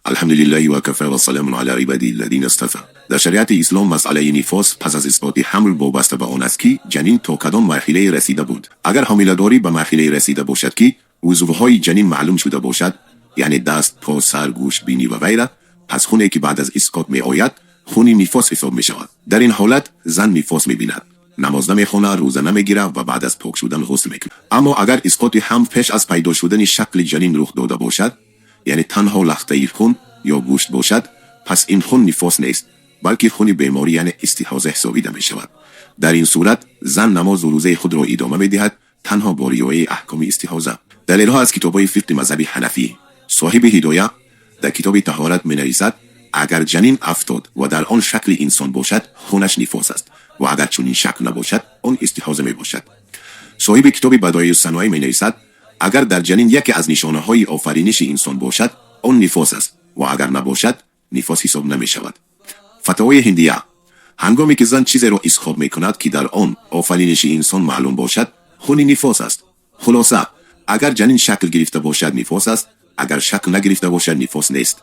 الحمد لله وكفى وسلام على عباده الذين اصطفى. Дар шариати ислом масъалаи нифос пас аз исқоти ҳамл вобаста ба он аст, ки ҷанин то кадом марҳилае расида буд. Агар ҳомиладорӣ ба марҳилае расида бошад, ки узвҳои ҷанин маълум шуда бошад, яъне даст, по, сар, гӯш, бинӣ ва ғайра, пас хуне ки баъд аз исқот меояд, хуни нифос ҳисоб мешавад. Дар ин ҳолат зан нифос мебинад, намоз намехонад, рӯза намегирад ва баъд аз пок шудан ғусл мекунад. Аммо агар исқоти ҳамл пеш аз пайдо шудани шакли ҷанин рух дода бошад, яъне танҳо лахтаи хун ё гӯшт бошад, пас ин хун нифос нест, балки хуни беморӣ, яъне истиҳоза ҳисобида мешавад. Дар ин сурат зан намозу рӯзаи худро идома медиҳад, танҳо бо риояи аҳкоми истиҳоза. Далелҳо аз китобҳои фиқҳи мазҳаби ҳанафӣ. Соҳиби Ҳидоя дар китоби таҳорат менависад: агар ҷанин афтод ва дар он шакли инсон бошад, хунаш нифос аст ва агар чунин шакл набошад, он истиҳоза мебошад. Соҳиби китоби Бадоеъ Саноӣ менависад: агар дар ҷанин яке аз нишонаҳои офариниши инсон бошад, он нифос аст ва агар набошад, нифос ҳисоб намешавад. Фатвои Ҳиндия: ҳангоме ки зан чизеро исқот мекунад, ки дар он офариниши инсон маълум бошад, хуни нифос аст. Хулоса, агар ҷанин шакл гирифта бошад, нифос аст, агар шакл нагирифта бошад, нифос нест.